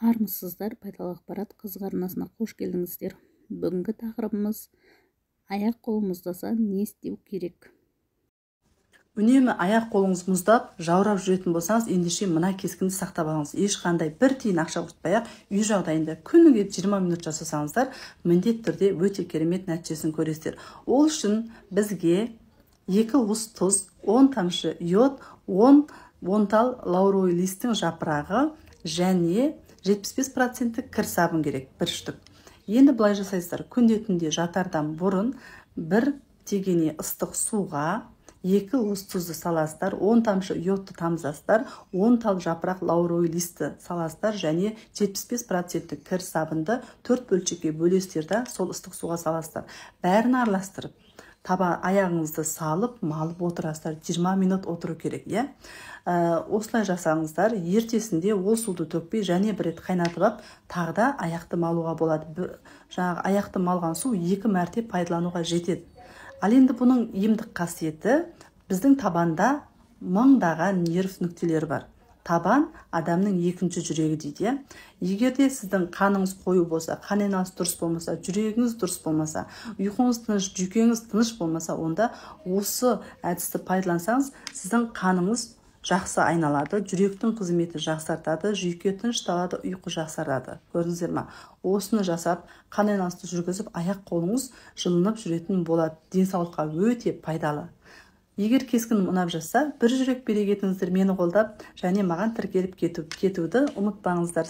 Армысыздар, пайдалы ақпарат қызық арнасына қош келдіңіздер. Бүгінгі тақырыбымыз: аяқ-қол мұздаса не істеу керек? Үнемі аяқ қолыңыз мұздап, жаурап жүретін болсаңыз, ендеше мына кескінді сақтап алыңыз. Ешқандай бір тиын ақша құртпай ақ үй жағдайында күніге 20 минут жасасаңыздар, міндетті түрде өте керемет нәтижесін көресіздер. Ол үшін бізге 2 уыс тұз, 10 тамшы йод, 10 тал лавровый листтің жапырағы және 75% кір сабын керек, бір штук. Енді былай жасайсыздар: күнде түнде жатардан бұрын бір тегене ыстық суға 2 уыс тұзды саласыздар, 10 тамшы йодты тамызасыздар, 10 тал жапырақ лавровый листті саласыздар және 75% кір сабынды төрт бөлшекке бөлесіздер да, сол ыстық суға саласыздар. Бәрін араластырып, таба аяғыңызды салып, малып отырасыздар. 20 минут отыру керек, иә. Осылай жасаңыздар, ертесінде ол суды төкпей, және бір рет қайнатып алып, тағы да аяқты малуға болады. Жаңағы аяқты малған су екі мәрте пайдалануға жетеді. Ал енді бұның емдік қасиеті: біздің табанда мыңдаған нерв нүктелері бар. Табан адамның екінші жүрегі дейді, иә. Егер де сіздің қаныңыз қою болса, қан айналысы дұрыс болмаса, жүрегіңіз дұрыс болмаса, ұйқыңыз тыныш, жүйкеңіз тыныш болмаса, онда осы әдісті пайдалансаңыз, сіздің қаныңыз жақсы айналады, жүректің қызметі жақсартады, жүйке тынышталады, ұйқы жақсарады. Көрдіңіздер ма? Осыны жасап, қан айналысты жүргізіп, аяқ қолыңыз жылынып жүретін болады. Денсаулыққа өте пайдалы. Егер кескінім ұнап жатса, бір жүрек бере кетіңіздер мені қолдап және маған тіркеліп кетуді ұмытпаңыздар.